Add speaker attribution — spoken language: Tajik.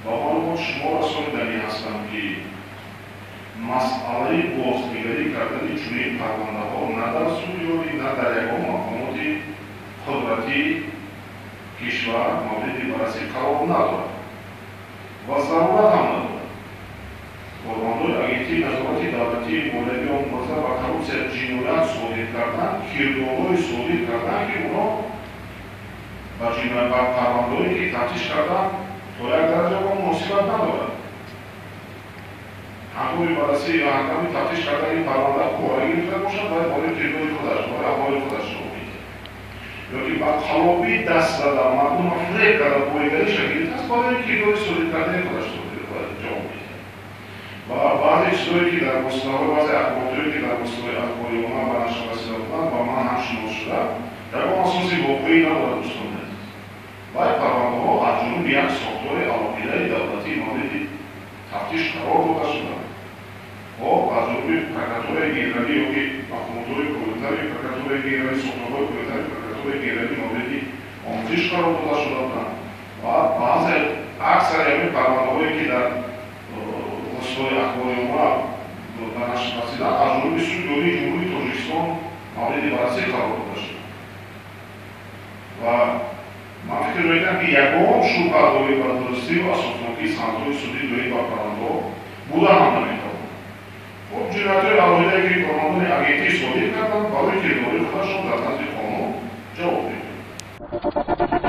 Speaker 1: Ба маълумот шумо расониданӣ ҳастам, ки масъалаи бознигарӣ кардани чунин парвандаҳо на дар суди олӣ, на дар ягон мақомоти қудратии кишвар мавриди баррасӣ қарор надорад ва зарурат ҳам надорад. Кормандони Агентии назорати давлатии молиявӣ ва мубориза ба коррупсия ҷиноят содир кардан, кирдорҳое содир кардан, ки онҳо ба ҷиноят ба парвандаҳое, ки тафтиш кардан, то як дараҷа бо муносибат надорад. Ҳангоми баррасӣ ё ҳангоми тафтиш кардани парванда пора гирифта бошад, бояд барои кирдори худаш, барои аҳволи худаш ҷавоб медиҳад. Ё ки ба қалобӣ даст зада, мардумро фиреб карда, боигариша гирифтааст, барои кирдори содир кардани худаш ҷавоб медиҳад. Ва баъзе чизҳое, ки дар воситаҳои, баъзе ахборотҳое, ки дар воситаҳои ахбори омма ба нашр расида буданд ва ман ҳам шинос шуда, ягон асоси воқеӣ надорад, дӯстони азиз. Вай парвандаҳо аз ҷониби як сохтори алоҳидаи давлатии мавриди тафтиш қарор дода шуданд. Хоб, аз ҷониби Прокуратураи генералӣ ё ки мақомотҳои поёнтари Прокуратураи генералӣ, сохторҳои поёнтари Прокуратураи генералӣ мавриди омӯзиш қарор дода шуда буданд. Ва баъзе, аксари ҳамин парвандаҳое, ки дар воситаҳои ахбори омма ба нашр расиданд, аз ҷониби Суди Олии Ҷумҳурии Тоҷикистон мавриди баррасӣ қарор дода шуданд. Ва ман фикр мекунам, ки ягон шубҳа доир ба дурустӣ ва асоснокии санадҳои судӣ доир ба парвандаҳо буда ҳам наметавонад. Хуб, ҷиноятҳои алоҳидае, ки кормандони агентӣ содир карданд, барои кирдори худашон дар назди қонун ҷавоб медиҳанд.